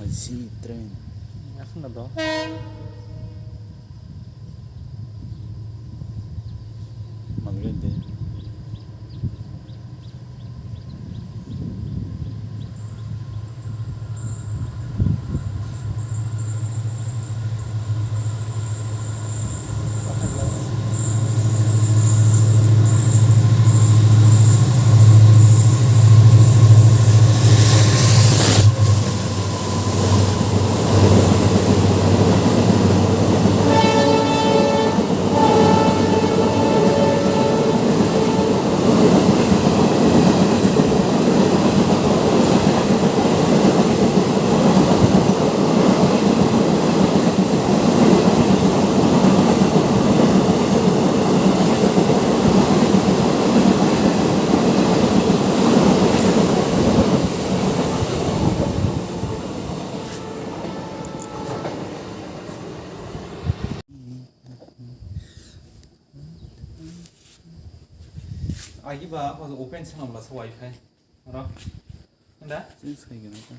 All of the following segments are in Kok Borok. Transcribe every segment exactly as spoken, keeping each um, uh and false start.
I see train. Aswk na do. Malgede. Agi ba open swnam la sa wifi. Ro. Nda? Change khai gana ta.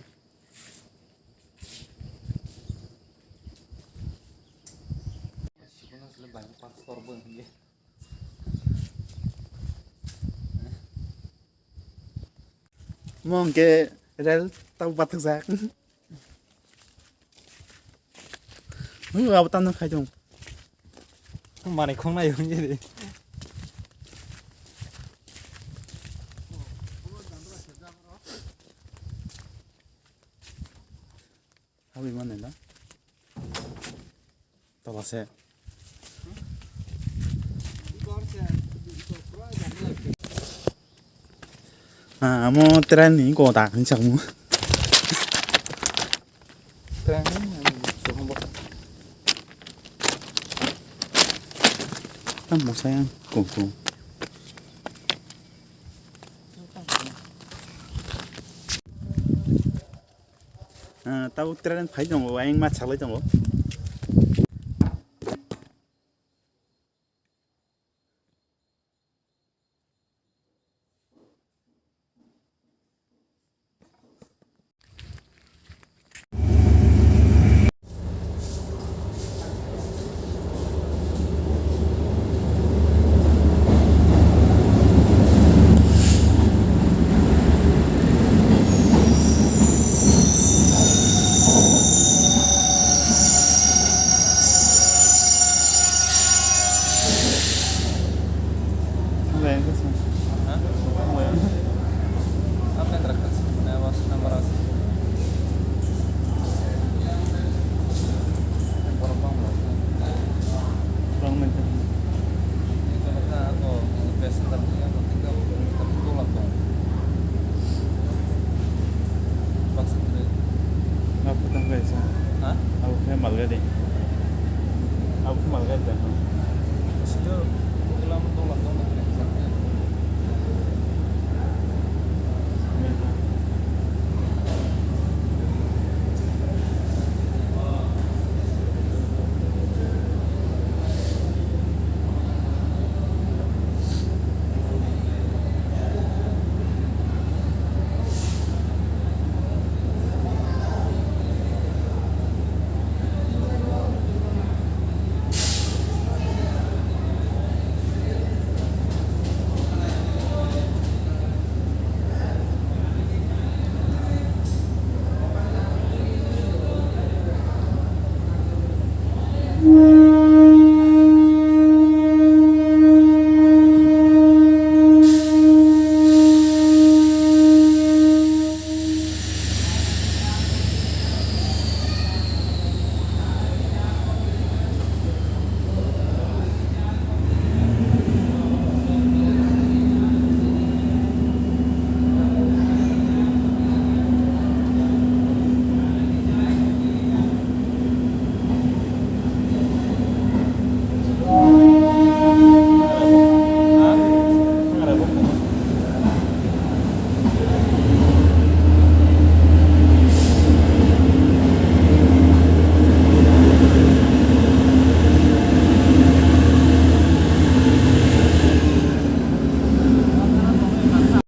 Sibuna sile bai pastor bo hinge. Mo hwnkhe rel tau bathakjak. Hwnkhe abo tamo khai tong. Manui khongnai hwnwi de. Habwi mannai da. Tola se. Ah, amo train ni goda hinwi sakmo. Train ni, amo, sohombo. Tamo saya kong kong. Ah, tabo train phai tongo, ayang ma salai tongo. Abo khe malgadi. Abo khe malgadi. Abo khe malgadi da.